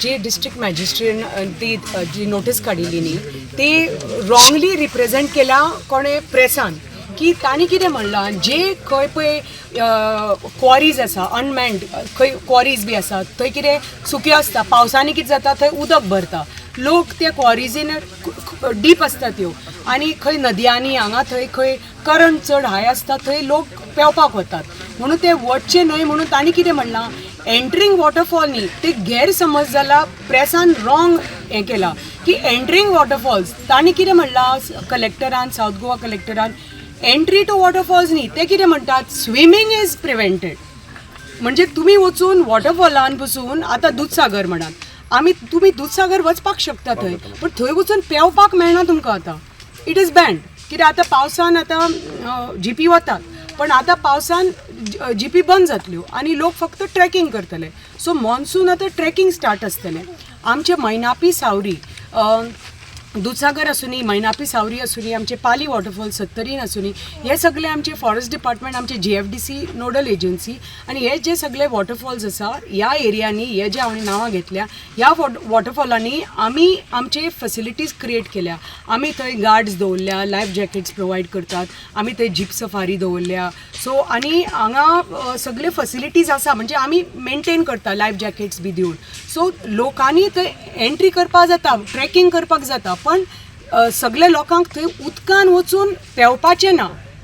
जे district magistrate ती जी notice काडिल्ली न्ही, ती रॉंगली रिप्रेझेंट केल्या कोणें प्रेसान, की तांणी कितें म्हणलां, जे खंय पळय क्वॉरीज आसा, अनमॅन्ड खंय क्वॉरीज बी आसा, थंय कितें सुक्यो आसता, पावसांनी कितें जाता, थंय उदक भरता, लोक त्या क्वॉरिजीन डीप आसता त्यो आनी खंय नदयांनी हांगा थंय खंय करंट चड हाय आसता, थंय लोक पेंवपाक वतात, म्हणून ते वचचे न्हय म्हणून तांणी कितें म्हणलां, एंटरींग वॉटरफॉल न्ही. ते गैरसमज जाला, प्रेसान रॉंग हें केलां की एंटरींग वॉटरफॉल्स. तांणी कितें म्हणलां कलेक्टरान, सावथ गोवा कलेक्टरान, एंट्री टू वॉटरफॉल्स न्ही, ते कितें म्हणटात, स्विमींग is prevented. म्हणजे तुमी वचून वॉटरफॉलान बसून, आतां दुदसागर म्हणात आमी, तुमी दुदसागर वचपाक शकता थंय, पण थंय वचून पेंवपाक मेळना तुमकां आतां. It is banned. कित्याक आतां पावसान आतां जिपी वतात, पण आतां पावसान जिपी बंद जातल्यो आनी लोक फक्त ट्रेकिंग करतले. सो मॉन्सून आतां ट्रेकिंग स्टार्ट आसतलें. आमचे मैनापी सावरी, दुदसागर आसुनी, मैनापी सावरी आसुनी, आमचे पाली वॉटरफॉल सत्तरीन आसुनी, हे सगळे आमचे फॉरेस्ट डिपार्टमेंट, आमचे जीएफडीसी नोडल एजन्सी आनी हे जे सगळे वॉटरफॉल्स आसा ह्या एरियांनी, हे जे हांवें नांवां घेतल्या, ह्या वॉटरफॉलांनी आमी आमचे फॅसिलिटीज क्रिएट केल्या. आमी थंय गार्ड्स दवरल्या, लायफ जॅकेट्स प्रोवायड करतात, आमी थंय जीप सफारी दवरल्या. सो आनी हांगा सगळे फॅसिलिटीज आसा, म्हणजे आमी मेंटेन करता लायफ जॅकेट्स बी दिवन. सो लोकांनी थंय एंट्री करपाक जाता, ट्रेकिंग करपाक जाता, पण सगल्या लोकांक थंय उदकान वचून पेंवपाचें ना.